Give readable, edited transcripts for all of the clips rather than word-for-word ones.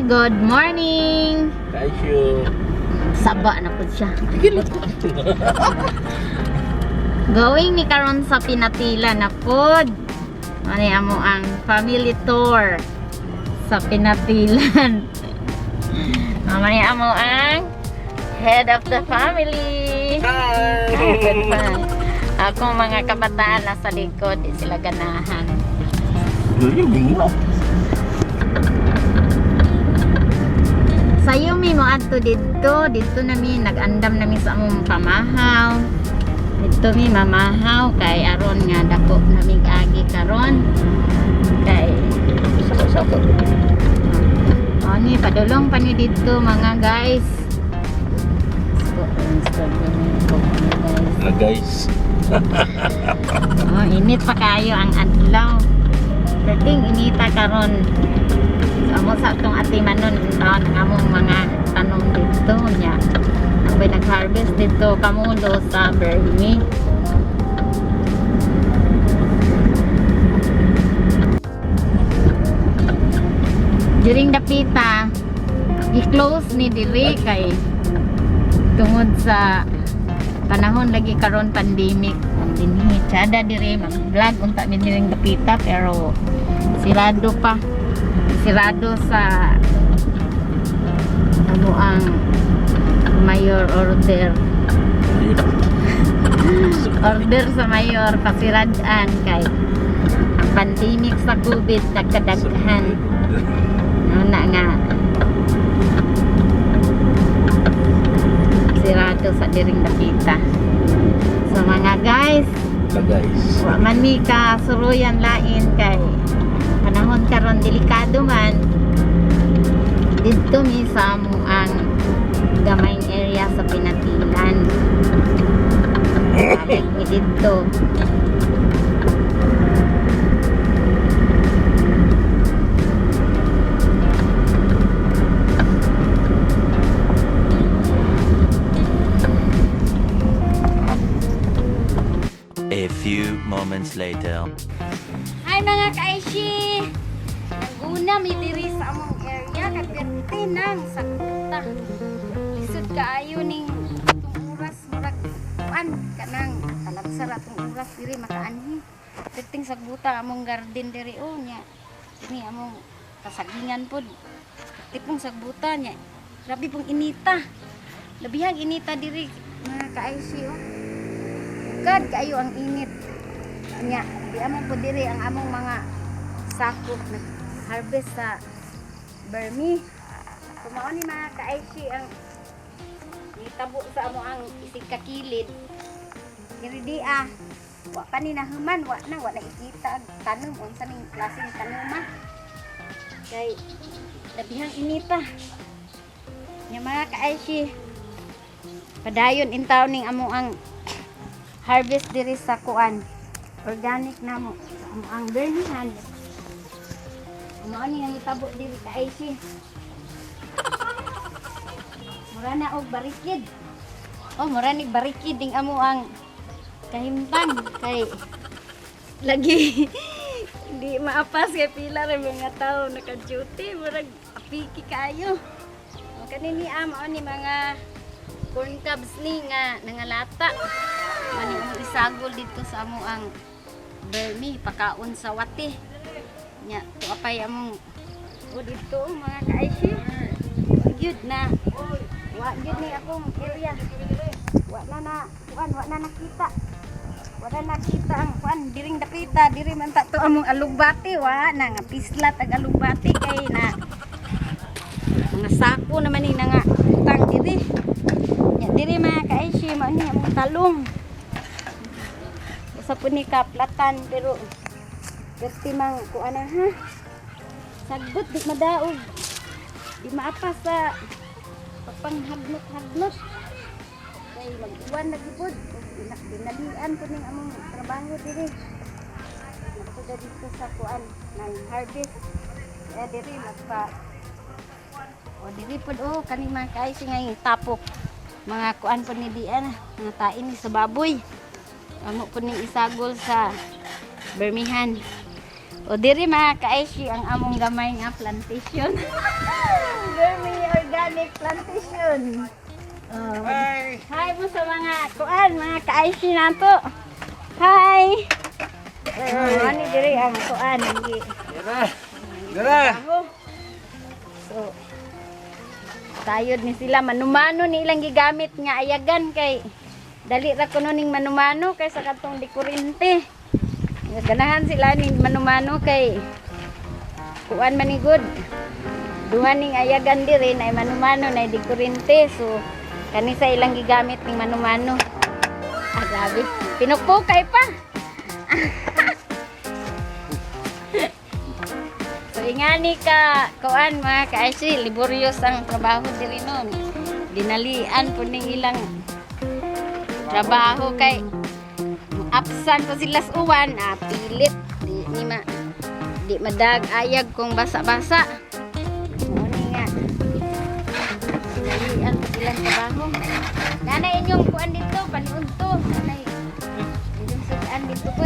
Good morning! Thank you. Saba na po siya. Going ni karon sa Pinatila na pod. Ano amo ang family tour sa Pinatilan. Mamaya amo ang head of the family. Hi! Hi. Akong mga kabataan nasa likod, di sila ganahan. Sayo mi mo adto didto, didto nami nag-andam nami sa among pamahaw. Didto mi mamahaw kay aron nga dako nami agi karon. Kay Saka-saka. oh, ni padulong pa ni didto mga guys. Let's go, guys. Na guys. Oh, init pa kayo ang adlaw. Perting inita karon. So, amo sa atong atimanon ang taon ang among mga tanong dito nya. Ang bay nag-harvest dito kamulo sa Bermi. During dapita, i-close ni diri kay tungod sa panahon lagi karon pandemic ang dinhi tsada diri mag-vlog unta mi diring dapita pero sirado pa, sirado sa ano ang mayor order, order sa mayor pasiradaan kay ang pandemic sa COVID nagkadaghan. Ano na nga sirado sa diring dapita. So mga guys, Na guys. wa man mi ka suruyan lain kay panahon karon delikado man. Didto mi sa amo ang gamayng area sa Pinatilan. Balik mi didto. A few moments later. Hi mga kaishi! Naguna mi diri sa among area kay nang sakta. Lisod kaayo ning itong oras murag kuan kanang talagsa ra tong oras diri makaanhi. Perting sagbuta among garden diri oh nya. Kini among kasagingan pod. Tipong sagbuta nya. Grabe pong inita. Labihang inita diri mga kaishi oh. Ugad kaayo ang init. Nya, di among po diri ang among mga sakop na harvest sa Burmi. Kumao ni mga kaaishi ang nitabo sa amo ang isig kakilid. Diri di ah. Wa pa ni nahuman, wa na ikita ang tanom unsa ning klaseng tanom ah. Kay labihang inita. Nya mga kaaishi, padayon in taon ning amo ang harvest diri sa kuan organic na mo sa amo ang bernihan. Mao ni ang itabo diri ka IC. Mura na og barikid. Oh, mura ni barikid ding amo ang kahimtang kay lagi di maapas kay pila ra mga tao naka-duty, murag apiki kaayo. O kanini ah, mao ni mga corn cobs ni nga nangalata. Mani among isagol dito sa amo ang Burmi pakaon sa wati. Nya tuwa pay among o dito oh, mga kaaishi. Wa gyud na. Wa gyud ni akong area. Wa na na kuan, wa na nakita. Wa na nakita ang kuan diring dapita, diri man ta to among alugbati, wa na nga pislat ag alugbati kay na mga sako naman ni na nga tang diri. Nya diri mga kaaishi mao ni among talong. Usa po ni kaplatan pero perti mang kuan na ha. Sagbot di madaog. Di maapas sa pagpanghagnot-hagnot. Kay mag-uwan na gibod. Dinalian po ning among trabaho diri. Nagtuda dito sa kuan ng harvest. Kaya diri magpa o diri pod oh kaning mga kaisi nga yung tapok. Mga kuan po ni dian, mga tain ni sa baboy. Amo po ning isagol sa Birmingham. O diri mga kaaishi ang among gamay nga plantation. Vermi Organic Plantation. Oh, Hi. Hi po sa mga kuan, mga ka-IC nato. Hi. Oh, ani diri ang kuan gi. Dara. Dara. Trabaho. So, tayod ni sila manumano ni ilang gigamit nga ayagan kay dali ra kuno ning manumano kaysa katong di kurente. Nga ganahan sila ning manumano kay kuan man ni good. Duha ning ayagan diri na manumano na di kurente. So kani sa ilang gigamit ning manumano. Ah, grabe. Pinukpukay pa. So ingani ka kuan, mga ka-IC, laborious ang trabaho diri nun. Dinalian po ning ilang trabaho kay absan pa sila sa uwan, ah, pilit di ni ma di madag ayag kung basa-basa. Mao ni nga. Dinalian po silang trabaho. Nanay inyong kuan dito, paniud to. Nanay inyong sudan dito po.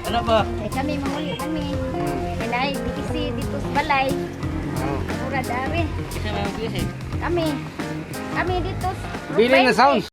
Ano ba? Kay kami manguli kami. Kay naay BTC dito sa balay. Mura dari. Isa may mag Kami. Kami dito sa Billing na sounds.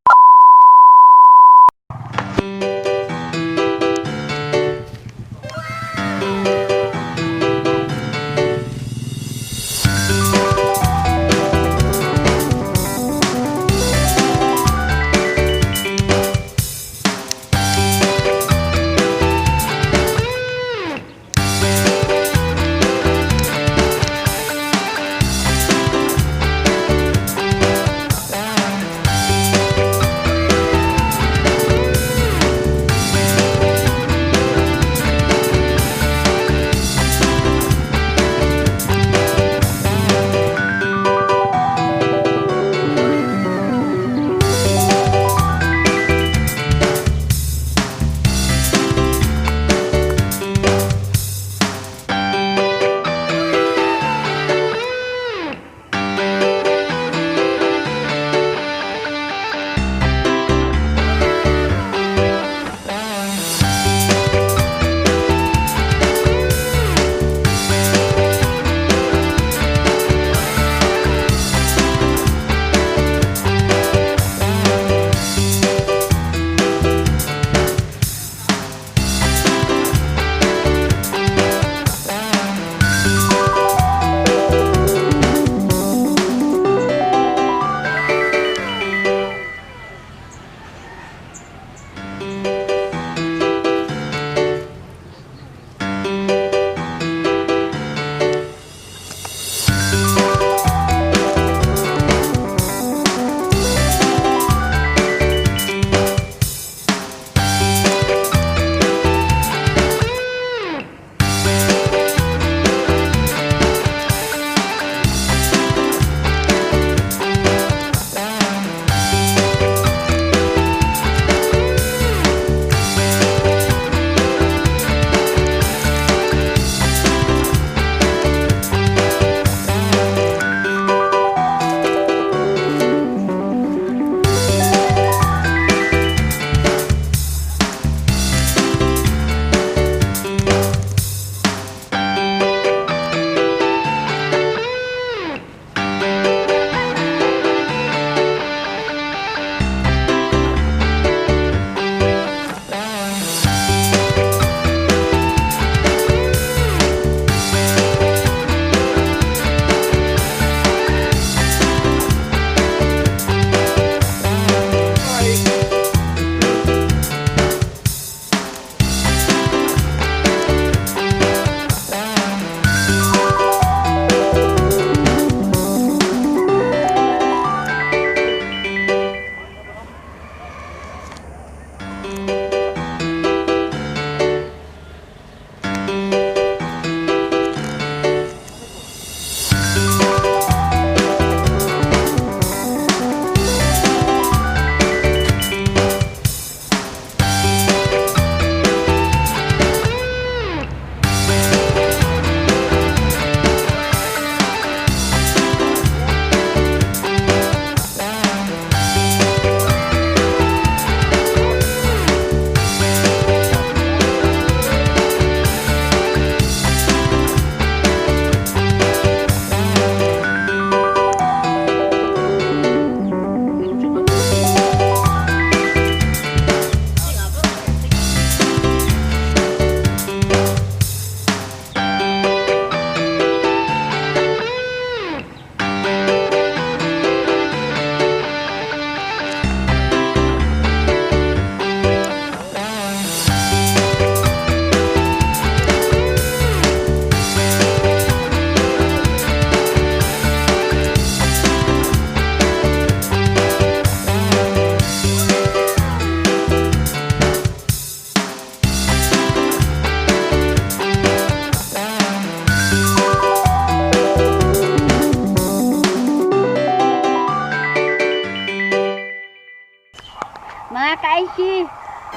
Mga kaishi,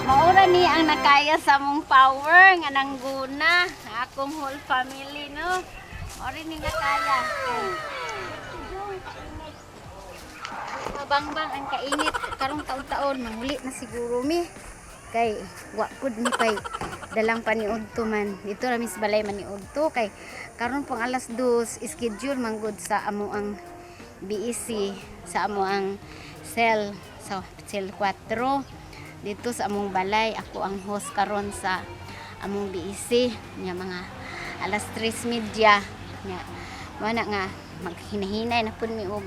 maura ni ang nakaya sa among power nga nangguna akong whole family, no. Maura ni nakaya. Mabangbang ang kainit karong taon-taon, manguli na siguro mi. Kay wa pud mi pay dalang paniudto man. Dito ra mi sa balay maniudto kay karon pong alas 2 schedule manggod sa amo ang BEC, sa amo ang cell, sa cell 4 dito sa among balay. Ako ang host karon sa among BEC nya mga alas 3:30 nya. Mao na nga maghinahinay na pud mi og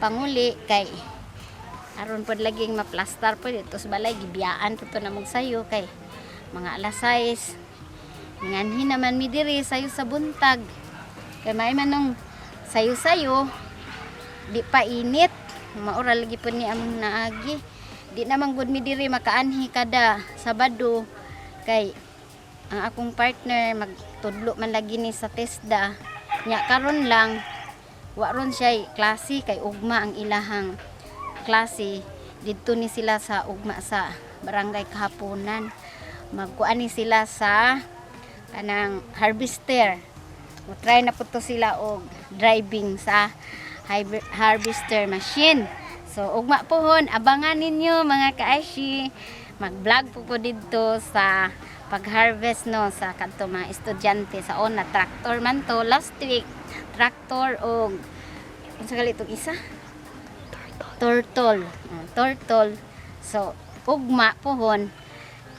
panguli kay aron pod laging maplastar pod dito sa balay. Gibiyaan po to namong sayo kay mga alas 6 nganhi naman mi diri sayo sa buntag kay may man nung sayo-sayo, di pa init. Maura lagi po ni among naagi. Di naman gud mi diri makaanhi kada Sabado kay ang akong partner magtudlo man lagi ni sa TESDA nya. Karon lang wa ron siya klase kay ugma ang ilahang klase. Didto ni sila sa ugma sa barangay Kahaponan. Magkuan ni sila sa kanang harvester. Mo try na po to sila og driving sa harvester machine. So ugma pohon abangan ninyo, mga kaashi. Mag-vlog po ko didto sa pag-harvest, no, sa kadto mga estudyante sa ona. Tractor man to last week, tractor og unsa gali itong isa, turtle. Ah, turtle. So ugma pohon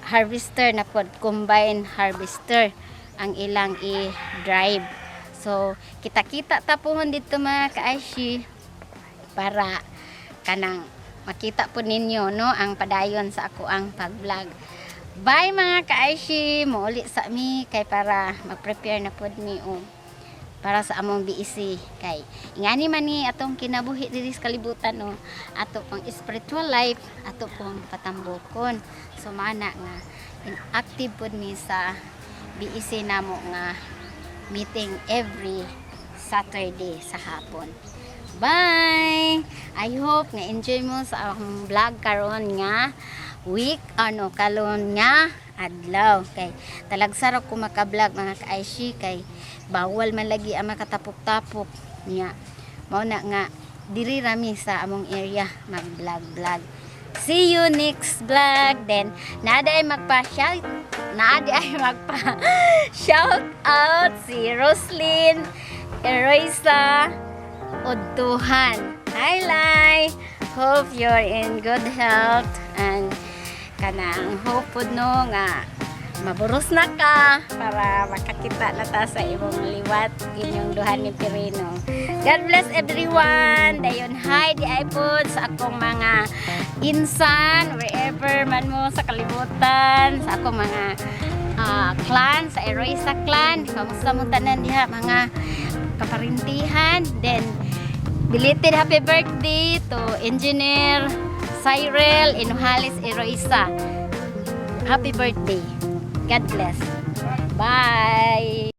harvester na pod, combine harvester ang ilang i-drive. So kita-kita ta pohon dito, mga kaashi, para kanang makita po ninyo, no, ang padayon sa ako ang pag-vlog. Bye, mga kaaishi, muuli sa mi kay para mag-prepare na pod mi og para sa among BEC kay ingani man ni atong kinabuhi diri sa kalibutan, no. Ato pang spiritual life ato pong patambukon. So mana nga active pod mi sa BEC namo nga meeting every Saturday sa hapon. Bye! I hope nga enjoy mo sa akong vlog karon nga week, ano, karon nga adlaw kay talagsa ra ko maka-vlog, mga kaaishi, kay bawal man lagi ang makatapok-tapok niya. Mao na nga diri rami sa among area mag-vlog vlog. See you next vlog. Then naa diay magpa shout out si Roslyn Eroisa Udtuhan. Hi, Lai! Hope you're in good health and kanang hope pod, no, nga maburos na ka para makakita na ta sa imong liwat, inyong duha ni Pirino. God bless everyone. Dayon hi diay pod sa akong mga insan wherever man mo sa kalibutan, sa akong mga clan, sa Eroisa clan. Kamusta mo tanan diha, mga kaparintihan? Then belated happy birthday to Engineer Cyril Inojales Eroisa. Happy birthday. God bless. Bye.